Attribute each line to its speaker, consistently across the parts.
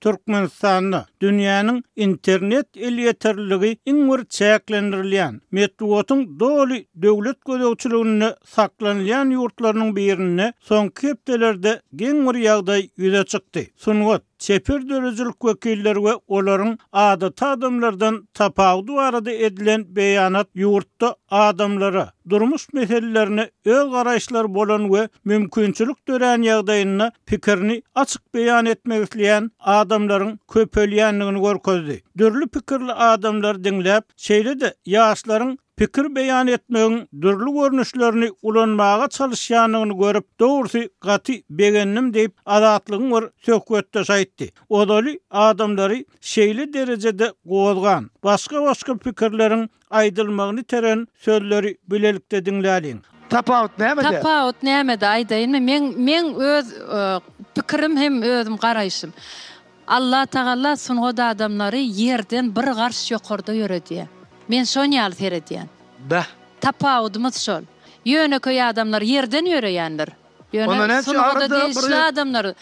Speaker 1: Türkmenistanda dünýäniň internet elýeterliligi iň bir çäklendirilýän, metbugatyň doly döwlet gözegçiliginde saklanylýan ýurtlarynyň birinde soňky hepdelerde geň bir ýagdaý ýüze çykdy. Sungat, çeper döredijilik wekilleri we olaryň adaty adamlardan tapawudy barada edilen beýanat ýurtda adamlara, durmuş meselelerine öz garaýyşlary bolan we mümkinçilik dörän ýagdaýynda pikirini açyk beýan etmek isleýän adamlaryň köpelýändigini görkezdi. Dürli pikirli adamlary diňläp, şeýle-de ýaşlaryň pikir beýan etmegiň dürli görnüşlerini ulanmaga çalyşýandygyny görüp, dogrusy gaty begendim diýip, Azatlygyň bir söhbetdeşi aýtdy. Ozaly adamlary şeýle derejede gozgan, başga-başga pikirleriň aýdylmagyny iteren sözleri bilelikde diňläliň.
Speaker 2: Tapawut nämede?
Speaker 3: Tapawut nämede aýdaýynmy? Meň meň öz pikirim hem özüm garaýşym. Allah Tagalla sungat adamlary ýerden bir garş ýokarda ýöredýär. Men şon ýaly seredýän.
Speaker 2: Beh.
Speaker 3: Tapawudymyz şol. Ýönekeý adamlar ýerden ýöreýändir. Ýöne sungata degişli adamlar,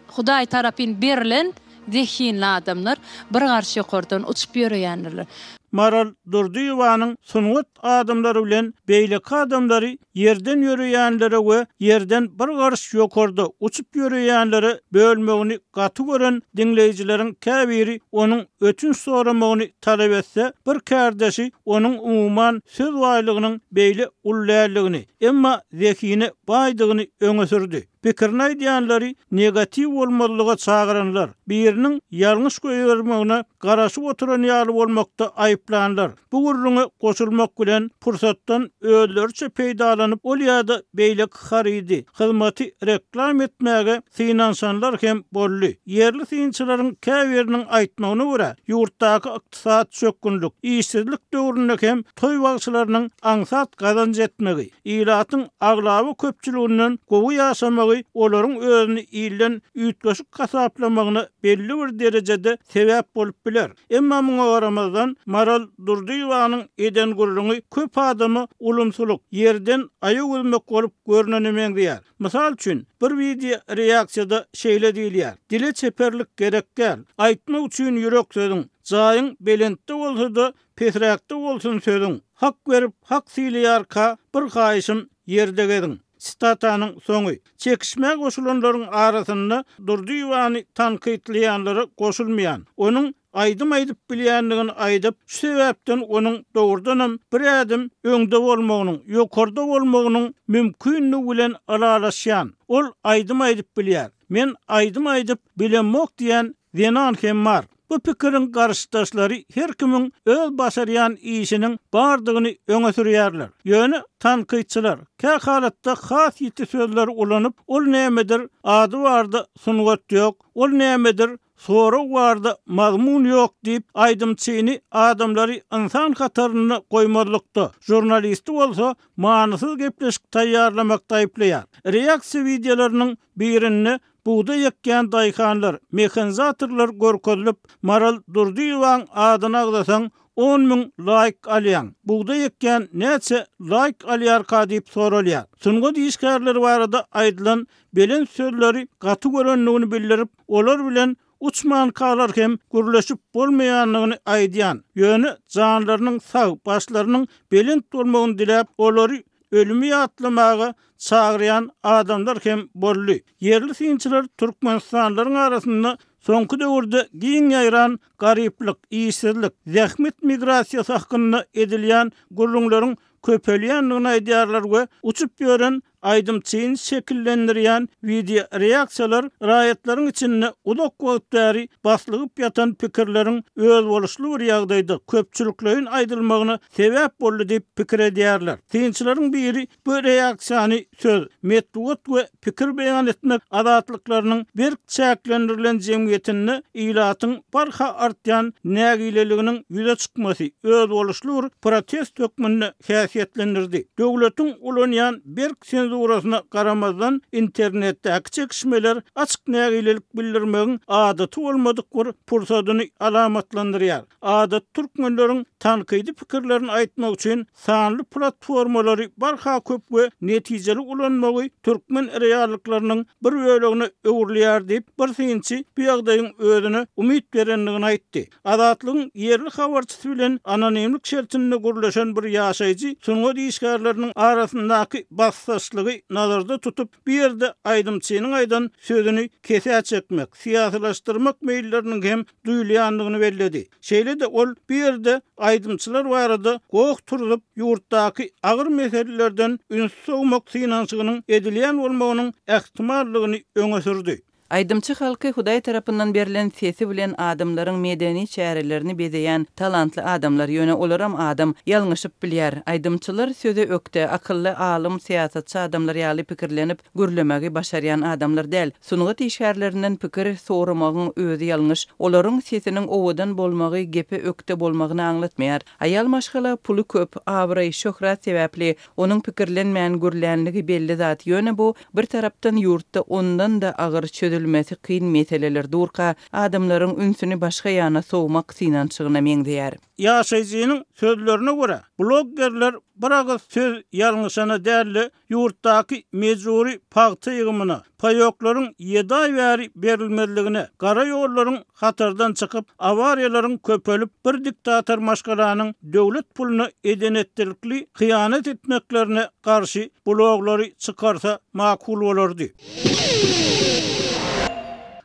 Speaker 3: Hudaý tarapyn berlen zehinli adamlar bir garş ýokardan uçup ýöreýändirler.
Speaker 1: Maral Durdyýewanyň sungat adamlary bilen beýleki adamlary ýerden ýöreýänlere we ýerden bir garyş ýokarda uçup ýöreýänlere bölmegini gaty gören diňleýjileriň käbiri onuň ötünç soramagyny talap etse, bir kärdeşi onuň umuman söz baýlygynyň beýle uly däldigini, emma zehine baýdygyny öňe sürdi. Pikirini aýdýanlary negatiw bolmazlyga çagyranlar, biriniň ýalňyş goýbermegine garaşyp oturan ýaly bolmakda aýyplanlar, bu gürrüňe goşulmak bilen pursatdan özleriçe peýdalanyp ol ýa-da beýleki harydy, hyzmaty reklam etmäge synanyşanlar hem boldy. Ýerli synçylaryň käbiriniň aýtmagyna görä, ýurtdaky ykdysady çökgünlik, işsizlik döwründe hem toý bagşylarynyň aňsat gazanç etmegi, Ilatyň aglaba köpçüliginden gowy ýaşamagy olaryň özüni ilden üýtgeşik hasaplamagyna belli bir derejede sebäp bolup biler. Emma muňa garamazdan, Maral Durdyýewanyň eden gürrüňi köp adama ulumsylyk, ýerden aýak üzmek bolup görnene meňzeýär. Mysal üçin, bir wideo reaksiýada şeýle diýilýär, Dile çeperlik gerek däl. Aýtmak üçin ýürek sözüň. Jaýyň belentde bolsa-da, Pesräkde bolsun sözüň. Hak berip, hak sylaýarka, bir haýyşym, ýerde geziň. Sitatanyň soňy. Çekişmä goşulanlaryň arasynda Durdyýewany tankytlaýanlara goşulmaýan, onuň aýdym aýdyp bilýändigini aýdyp, şu sebäpden onuň dogrudanam bir ädim öňde bolmagynyň, ýokarda bolmagynyň mümkindigi bilen ylalaşýan, ol aýdym aýdyp bilýär, men aýdym aýdyp bilemok diýen zenan hem bar. Bu pikiriň garşydaşlary her kimiň öz başarýan işiniň bardygyny öňe sürýärler. Ýöne tankytçylar, kä halatda has ýiti sözleri ulanyp, ol nämedir, ady barda sungat ýok, ol nämedir, sorag barda mazmun ýok diýip, aýdymçyny adamlary ynsan hatarynda goýmazlykda, žurnalisti bolsa manysyz gepleşik taýýarlamakda aýyplaýar. Reaksiýa wideolarynyň birinde Bugdaý ekýän daýhanlar, mehanizatorlar görkezilip, Maral Durdyýewaň adyny agzasaň, 10,000 laýk alýaň. Bugdaý ekýän näçe laýk alýarka diýip soralýar. Sungat işgärleri barada aýdylan belent sözleri gaty görendigini bildirip, olar bilen uçmankalar hem gürleşip bolmaýandygyny aýdýan, ýöne janlarynyň sag, başlarynyň belent bolmagyny diläp, olary ölümi ýatlamaga çagyrýan adamlar hem boldy. Ýerli synçylar türkmenistanlylaryň arasynda soňky döwürde giň ýaýran garyplyk, işsizlik, zähmet migrasiýasy hakynda edilýän gürrüňleriň köpelýändigini aýdýarlar we uçup ýören aýdymçyny şekillendirýän wideoreaksiýalar raýatlaryň içinde uzak wagt bäri baslygyp ýatan pikirleriň özboluşly bir ýagdaýda köpçülikleýin aýdylmagyna sebäp boldy diýip pikir edýärler. Synçylaryň biri bu reaksiýany söz, metbugat we pikir beýan etmek azatlyklarynyň berk çäklendirilen jemgyýetinde ilatyň barha artýan nägileliginiň ýüze çykmasy özboluşly bir protest hökmünde häsiýetlendirdi. Döwletiň ulanýan berk senzurasy. senzurasyna garamazdan, internetdäki çekişmeler açyk nägilelik bildirmegiň adaty bolmadyk bir pursadyny alamatlandyrýar. Adaty türkmenleriň tankydy pikirlerini aýtmak üçin sanly platformalary barha köp we netijeli ulanmagy türkmen reallyklarynyň bir bölegine öwrülýär diýip, bir synçy bu ýagdaýyň özüne umyt berendigini aýtdy. Azatlygyň ýerli habarçysy bilen anonimlik şertinde gürleşen bir ýaşaýjy sungat işgärleriniň arasyndaky basdaşlygy nazarda tutup, bu ýerde aýdymçynyň aýdan sözüni kesä çekmek, syýasylaşdyrmak meýilleriniň hem duýulýandygyny belledi. Şeýle-de ol bu ýerde aýdymçylar barada goh turzup, ýurtdaky agyr meselelerden üns sowmak synanyşygynyň edilýän bolmagynyň ähtimallygyny öňe sürdi.
Speaker 2: Aýdymçy halky Hudaý tarapyndan berlen sesi bilen adamlaryň medeni çärelerini bezeýän talantly adamlar, ýöne olaram adam, ýalňyşyp bilýär. Aýdymçylar söze ökde, akylly, alym, syýasatçy adamlar ýaly pikirlenip, gürlemegi başarýan adamlar däl. Sungat işgärlerinden pikir soramagyň özi ýalňyş. Olaryň sesiniň owadan bolmagy gepe ökde bolmagyny aňlatmaýar. Aýal maşgala puly köp, abraý, şöhrat sebäpli onuň pikirlenmän gürlänligi belli zat, ýöne bu, bir tarapdan, ýurtda ondan-da agyr, çözülmesi kyn meseleler durka, adamlaryň ünsüni başga ýana sowmak synanyşygyna meňzeýär.
Speaker 1: Ýaşaýjynyň sözlerine görä, bloggerler bir agyz söz ýalňyşana däl-de, ýurtdaky mejbury pagta ýygymyna, paýoklaryň ýedi aý bäri berilmezligine, gara ýollaryň hatardan çykyp, awariýalaryň köpelip, bir diktator maşgalanyň döwlet puluna eden-etdilikli hyýanat etmeklerine garşy bloglary çykarsa makul bolardy.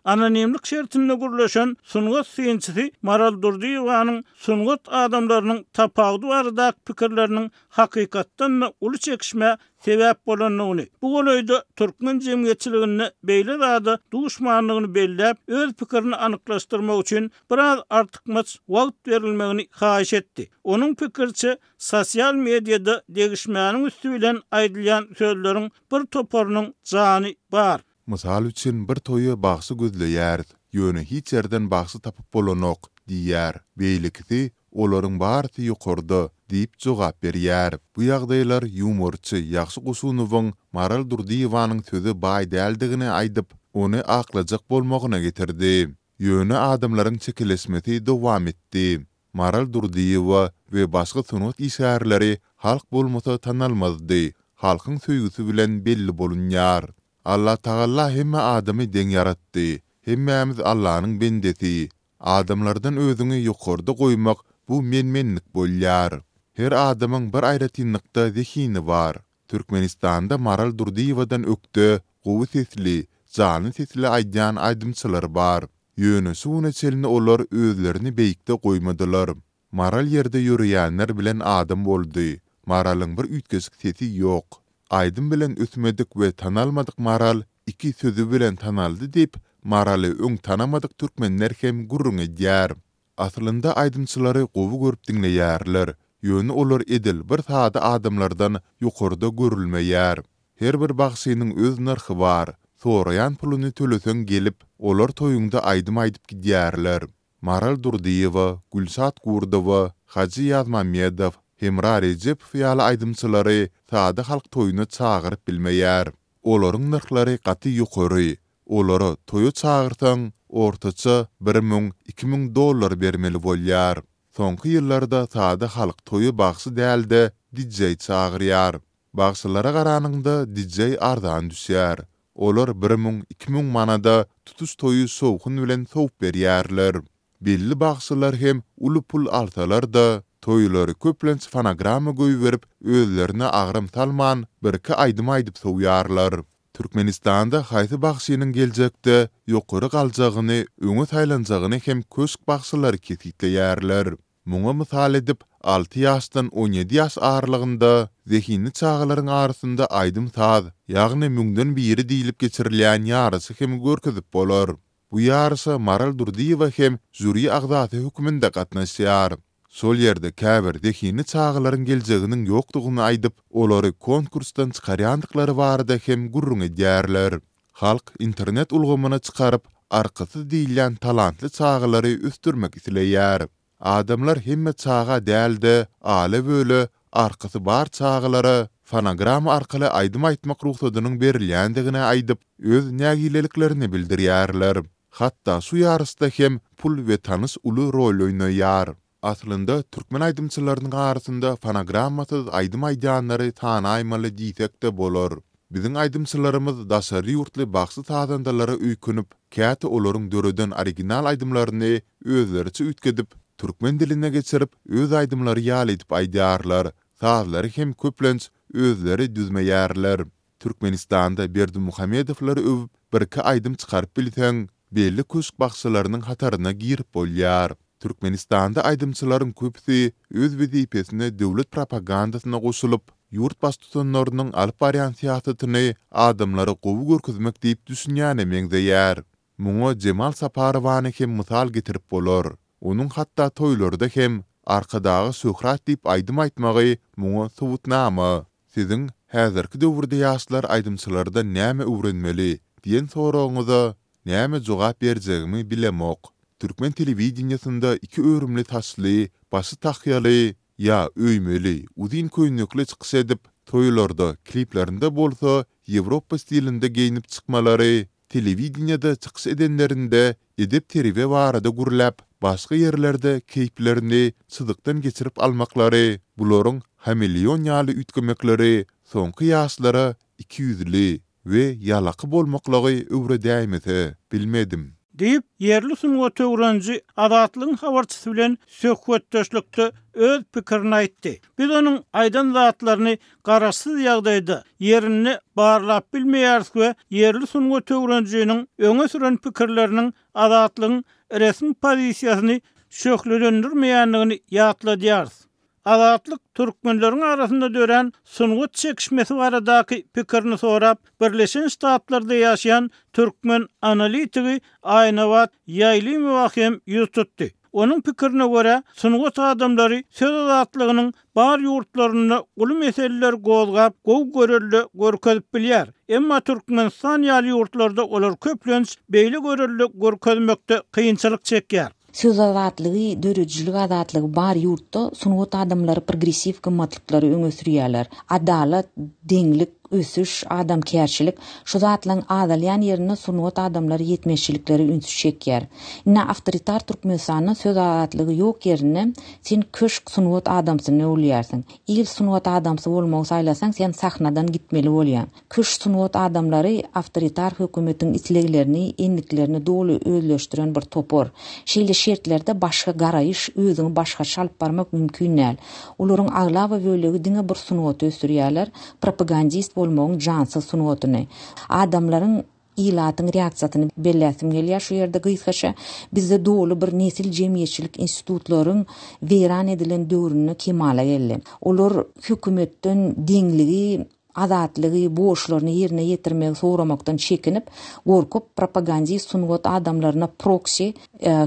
Speaker 1: Anonimlik şertinde gürleşen sungat synçysy Maral Durdyýewanyň sungat adamlarynyň tapawudy baradaky pikirleriniň hakykatdan-da uly çekişmä sebäp bolandygyny, bu golaýda türkmen jemgyýetçiliginde beýle zada duşmandygyny belläp, öz pikirini anyklaşdyrmak üçin biraz artykmaç wagt berilmegini haýyş etdi. Onuň pikiriçe, sosial mediada degişmäniň üsti bilen aýdylýan sözleriň bir toparynyň jany bar.
Speaker 4: Mysal üçin, bir toýa bagşy gözleýäris, ýöne hiç ýerden bagşy tapyp bolanok, diýýär. Beýlekisi, Olaryň barysy ýokarda, diýip jogap berýär. Bu ýagdaýlar ýumorçy Ýagşy Goşunowyň Maral Durdyýewanyň söze baý däldigini aýdyp, ony aklajak bolmagyna getirdi. Ýöne adamlaryň çekeleşmesi dowam etdi. Maral Durdyýewa we başga sungat işgärleri halk bolmasa tanalmazdy. Halkyň söýgüsi bilen belli bolunýar. Allatagalla hemme adamy deň ýaratdy. Hemmämiz Allanyň bendesi. Adamlardan özüňi ýokarda goýmak bu men-menlik bolýar. Her adamyň bir aýratynlykda zehini bar. Türkmenistanda Maral Durdyýewadan ökde, gowy sesli, janly sesli aýdýan aýdymçylar bar. Ýöne şu güne çenli olar özlerini beýikde goýmadylar. Maral ýerde ýöreýänler bilen adam boldy. Maralyň bir üýtgeşik sesi ýok. Aýdym bilen ösmedik we tanalmadyk Maral iki sözi bilen tanaldy diýip, Maraly öň tanamadyk türkmenler hem gürrüň edýär. Aslynda aýdymçylary gowy görüp diňleýärler, ýöne olar edil bir sada adamlardan ýokarda görülmeýär. Her bir bagşynyň öz nyrhy bar. Soraýan puluny töleseň gelip, olar toýuňda aýdym aýdyp gidýärler. Maral Durdyýewa, Gülşat Gurdowa, Hajy Ýazmammedow, Hemra Rejepow ýaly aýdymçylary sada halk toýuna çagyryp bilmeýär. Olaryň nyrhlary gaty ýokary. Olara toýa çagyrsaň, ortaça 1000, 2000 dollar bermeli bolýar. Soňky ýyllarda sada halk toýa bagşy däl-de, dijeý çagyrýar. Bagşylara garanyňda dijeý arzan düşýär. Olar 1000, 2000 manada tutuş toýy şowhun bilen sowup berýärler. Belli bagşylar hem uly pul alsalar-da, toýlary köplenç fonogramma goýberip, özlerine agram salman, birki aýdym aýdyp sowýarlar. Türkmenistanda haýsy bagşynyň geljekde ýokary galjagyny, öňe saýlanjagyny hem köşk bagşylary kesgitleýärler. Muňa mysal edip, alty ýaşdan 17 ýaş aralygynda zehinli çagalaryň arasynda aýdym-saz, ýagny müňden biri diýlip geçirilýän ýaryşy hem görkezip bolar. Bu ýaryşa Maral Durdyýewa hem žýuri agzasy hökmünde gatnaşýar. Şol ýerde käbir zehinli çagalaryň geljeginiň ýokdugyny aýdyp, olary konkursdan çykarýandyklary barada hem gürrüň edýärler. Halk internet ulgamyna çykaryp, arkasyz diýilýän talantly çagalary ösdürmek isleýär. Adamlar hemme çaga däl-de, ala-böle arkasy bar çagalara. fonogramma arkaly aýdym aýtmak rugsadynyň berilýändigini aýdyp, öz nägileliklerini bildirýärler. Hatda şu ýaryşda hem pul we tanyş uly rol oýnaýar. Aslynda, türkmen aýdymçylarynyň arasynda fonogrammasyz aýdym aýdýanlary sanaýmaly diýsek-de bolar. Biziň aýdymçylarymyz daşary ýurtly bagşy-sazandalara öýkünip, käte olaryň döreden original aýdymlaryny özleriçe üýtgedip, türkmen diline geçirip, öz aýdymlary ýaly edip aýdýarlar, sazlary hem köplenç özleri düzmeýärler. Türkmenistanda Berdimuhamedowlary öwüp birki aýdym çykaryp bilseň, belli köşk bagşylarynyň hataryna girip bolýar. Türkmenistanda aýdymçylaryň köpüsi öz wezipesine döwlet propagandasyna goşulyp, ýurt baştutanlarynyň alyp barýan syýasatyny adamlara gowy görkezmek diýip düşünýäne meňzeýär. Muňa Jemal Saparowany hem mysal getirip bolar. Onuň hatda toýlarda hem Arkadaga şöhrat diýip aýdym aýtmagy muňa subutnama. Siziň, Häzirki döwürde ýaşlar aýdymçylardan näme öwrenmeli? diýen soragyňyza näme jogap berjegimi bilemok. Türkmen telewideniýesinde iki örümli saçly, başy tahýaly, ýa öýmeli, uzyn köýnekli çykyş edip, toýlarda, kliplerinde bolsa ýewropa stilinde geýnip çykmalary, telewideniýede çykyş edenlerinde edep-terbiýe barada gürläp, başga ýerlerde keýplerini çyzykdan geçirip almaklary, bularyň hameleon ýaly üýtgemekleri soňky ýaşlara ikiýüzli we ýalaky bolmaklygy öwredäýmese, bilmedim.
Speaker 1: Diýip, ýerli sungat öwreniji Azatlygyň habarçysy bilen söhbetdeşlikde öz pikirini aýtdy. Biz onuň aýdan zatlaryny garaşsyz ýagdaýda, ýerinde barlap bilmeýäris we ýerli sungat öwrenijiniň öňe süren pikirleriniň Azatlygyň resmi pozisiýasyny şöhlelendirmeýändigini ýatladýarys. Azatlyk türkmenleriň arasynda dörän sungat çekişmesi baradaky pikirini sorap, Birleşen Ştatlarda ýaşaýan türkmen analitigi Aýnabat Ýaýlymowa hem ýüz tutdy. Onuň pikirine görä, sungat adamlary söz azatlygynyň bar ýurtlarynda uly meseleleri gozgap, gowy görelde görkezip bilýär. Emma Türkmenistan ýaly ýurtlarda olar köplenç beýle görelde görkezmekde kynçylyk çekýär.
Speaker 5: Söz azatlygy, döredijilik azatlygy bar ýurtda sungat adamlary progressiw gymmatlyklary öňe sürýärler. Adalat, deňlik, ösüş, adamkärçilik, şu zatlaryň azalýan ýerinde sungat adamlary ýetmezçiliklere ünsi çekýär. Ine, awtoritar Türkmenistanda söz azatlygy ýok ýerinde sen köşk sungat adamsyna öwrülýärsiň. Il sungat adamsy bolmagy saýlasaň sen sahnadan gitmeli bolýaň. Köşk sungat adamlary awtoritar hökümetiň isleglerini, endiklerini doly özleşdiren bir topar. Şeýle şertlerde başga garaýyş, özüňi başgaça alyp barmak mümkin däl. Olaryň aglaba bölegi diňe bir sungaty ösdürýärler, propagandist bolmagyň jansyz sungatyny. Adamlaryň, ilatyň reaksiýasyny belläsim gelýär şu ýerde gysgaça. Bizde doly bir nesil jemgyýetçilik institutlaryň weýran edilen döwründe kemala geldi. Olar hökümetden deňligi, azatlygy, borçlaryny ýerine ýetirmegi soramakdan çekinip, gorkup, propagandist sungat adamlaryna proksi,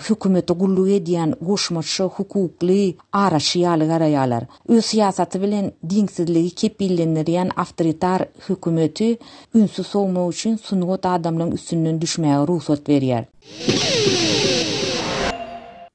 Speaker 5: hökümete gulluk edýän goşmaça hukukly araçy ýaly garaýarlar. Öz syýasaty bilen diňsizligi kepillendirýän awtoritar hökümeti ünsi sowmak üçin sungat adamlaryň üstünden düşmäge rugsat berýär.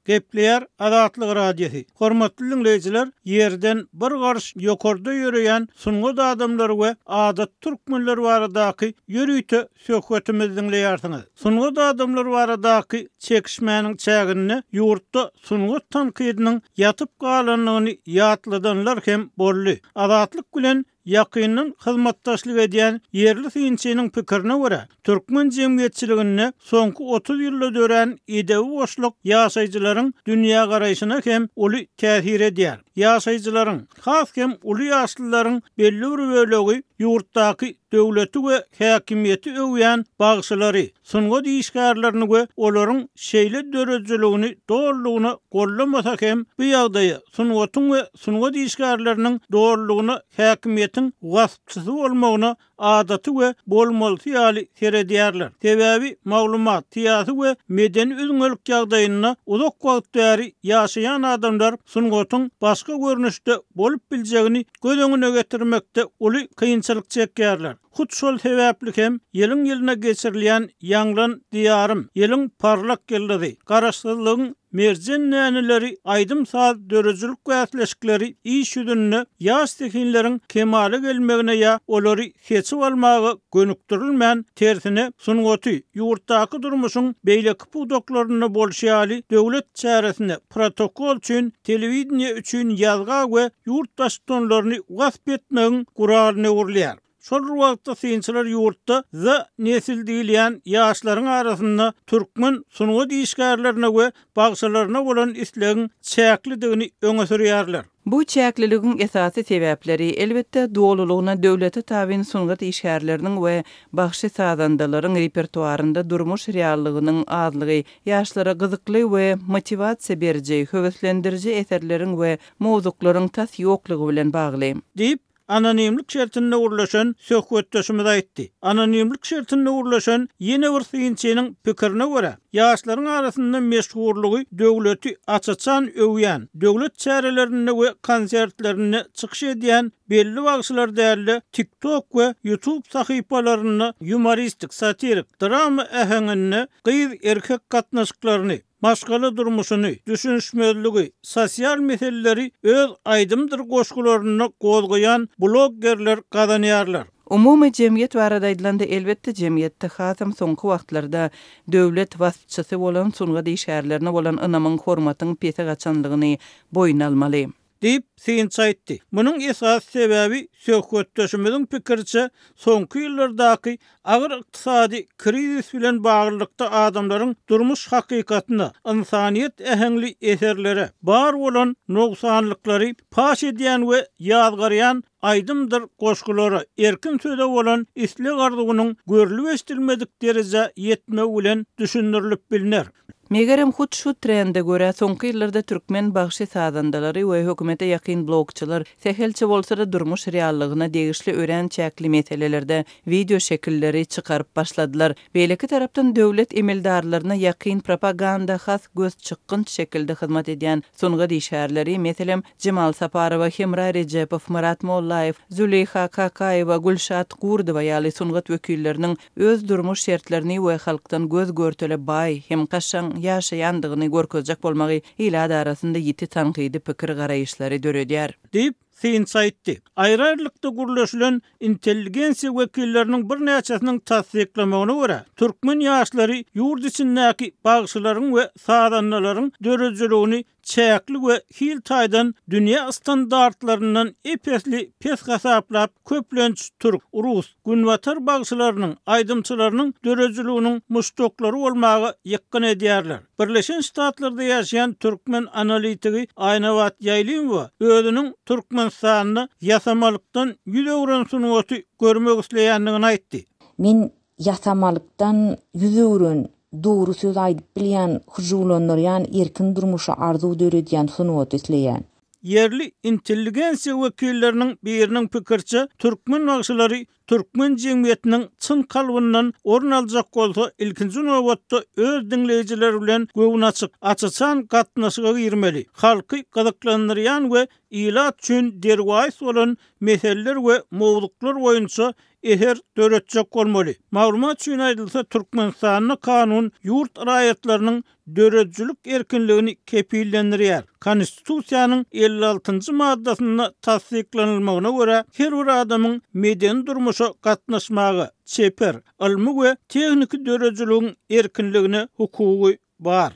Speaker 1: Gepleýär Azatlyk Radiosy. Hormatly diňleýjiler, ýerden bir garyş ýokarda ýöreýän sungat adamlary we adaty türkmenler baradaky ýörite söhbetimizi diňleýärsiňiz. Sungat adamlary baradaky çekişmäniň çäginde ýurtda sungat tankydynyň ýatyp galandygyny ýatladanlar hem boldy. Azatlyk bilen Ýakyndan hyzmatdaşlyk edýän ýerli synçynyň pikirine görä, türkmen jemgyýetçiliginde soňky 30 ýylda dörän edebi boşluk ýaşaýjylaryň dünýägaraýşyna hem uly täsir edýär. Ýaşaýjylaryň, has hem uly ýaşlylaryň belli bir bölegi ýurtdaky döwleti we häkimiýeti öwýän bagşylary, sungat işgärlerini we olaryň şeýle döredijiligini dolulygyna gollamasa hem, bu ýagdaýa sungatyň we sungat işgärleriniň dolulygyna häkimiýetiň waspçysy bolmagyna adaty we bolmalysy ýaly seredýärler. Sebäbi maglumat, syýasy we medeni üzňelik ýagdaýynda uzak wagt bäri ýaşaýan adamlar sungatyň başga görnüşde bolup biljegini göz öňüne getirmekde uly kynçylyk çekýärler. Hut şol sebäpli hem ýylyň-ýylyna geçirilýän Ýaňlan, Diýarym, ýylyň parlak ýyldyzy, Garaşsyzlygyň merjen däneleri aýdym-saz döredijilik bäsleşikleri iş ýüzünde ýaş zehinleriň kemala gelmegine ýa olary seçip almaga gönükdirilmän, tersine, sungaty, ýurtdaky durmuşyň beýleki pudaklarynda bolşy ýaly, döwlet çäresine, protokol üçin, telewideniýe üçin ýazga we ýurt baştutanlaryny wasp etmegiň guralyna öwrülýär. Şol bir wagtda synçylar ýurtda Z-nesil diýilýän ýaşlaryň arasynda türkmen sungat işgärlerine we bagşylaryna bolan islegiň çäklidigini öňe sürýärler.
Speaker 2: Bu çäkliligiň esasy sebäpleri, elbetde, dolulygyna döwlete tabyn sungat işgärleriniň we bagşy-sazandalaryň repertuarynda durmuş reallygynyň azlygy, ýaşlara gyzykly we motiwasiýa beriji, höweslendiriji eserleriň we mowzuklaryň tas ýoklugy bilen bagly.
Speaker 1: Diýip, anonimlik şertinde gürleşen söhbetdeşimiz aýtdy. Anonimlik şertinde gürleşen ýene bir synçynyň pikirine görä, ýaşlaryň arasynda meşhurlygy döwleti aç-açan öwýän, döwlet çärelerinde we konsertlerinde çykyş edýän belli bagşylar däl-de, TikTok we YouTube sahypalarynda ýumoristik, satirik, drama äheňinde gyz-erkek gatnaşyklaryny, maşgala durmuşyny, düşünişmezligi, sosial meseleleri öz aýdymdyr goşgularynda gozgaýan bloggerler gazanýarlar.
Speaker 2: Umumy jemgyýet barada aýdylanda, elbetde, jemgyýetde hasam soňky wagtlarda döwlet waspçysy bolan sungat işgärlerine bolan ynamyň, hormatyň pese gaçanlygyny boýun almaly.
Speaker 1: Diýip, synçy aýtdy. Munuň esasy sebäbi, söhbetdeşimiziň pikiriçe, soňky ýyllardaky agyr ykdysady krizis bilen baglylykda adamlaryň durmuş hakykatyna, ynsanyýet äheňli eserlere, bar bolan nogsanlyklary paş edýän we ýazgarýan aýdymdyr goşgulara, erkin söze bolan isleg-arzuwynyň görlüp-eşidilmedik derejä ýetmegi bilen düşündirilip bilner.
Speaker 2: Megerem, hut şu trende görä, soňky ýyllarda türkmen bagşy-sazandalary we hökümete ýakyn blogçylar sähelçe bolsa-da durmuş reallygyna degişli örän çäkli meselelerde wideo şekilleri çykaryp başladylar. Beýleki tarapdan, döwlet emeldarlaryna ýakyn propaganda has gözçykgynç şekilde hyzmat edýän sungat işgärleri, meselem, Jemal Saparowa, Hemra Rejepow, Myrat Mollaýew, Züleýha Kakaýewa, Gülşat Gurdowa ýaly sungat wekilleriniň öz durmuş şertlerini we halkdan göz-görtele baý hem kaşaň ýaşaýandygyny görkezjek bolmagy ilat arasynda ýiti tankydy pikir-garaýyşlary döredýär.
Speaker 1: Diýip, synçy aýtdy. Aýry-aýrylykda gürleşilen intelligensiýa wekilleriniň birnäçesiniň tassyklamagyna görä, türkmen ýaşlary ýurt içindäki bagşylaryň we sazandalaryň döredijiligini çäkli we hil taýdan dünýä standartlaryndan ep-esli pes hasaplap, köplenç türk, rus, günbatar bagşylarynyň, aýdymçylarynyň döredijiliginiň muşdaklary bolmaga ýykgyn edýärler. Birleşen Ştatlarda ýaşaýan türkmen analitigi Aýnabat Ýaýlymowa özüniň Türkmenistanda ýasamalykdan ýüz öwren sungaty görmek isleýändigini aýtdy.
Speaker 5: Men Ýasamalykdan ýüz öwren, dogry söz aýdyp bilýän, hyjuwlandyrýan, erkin durmuşa arzuw döredýän sungaty isleýän.
Speaker 1: Ýerli intelligensiýa wekilleriniň biriniň pikiriçe, türkmen bagşylary türkmen jemgyýetiniň çyn kalbyndan orun aljak bolsa, ilkinji nobatda öz diňleýjileri bilen göwnaçyk, aç-açan gatnaşyga girmeli, halky gyzyklandyrýan we ilat üçin derwaýys bolan meseleler we mowzuklar boýunça eser döretjek bolmaly. Maglumat üçin aýdylsa, Türkmenistanda kanun ýurt raýatlarynyň döredijilik erkinligini kepillendirýär. Konstitusiýanyň 56-njy maddasynda tassyklanylmagyna görä, her bir adamyň medeni durmuşa gatnaşmaga, çeper, ylmy we tehniki döredijiligiň erkinligine hukugy bar.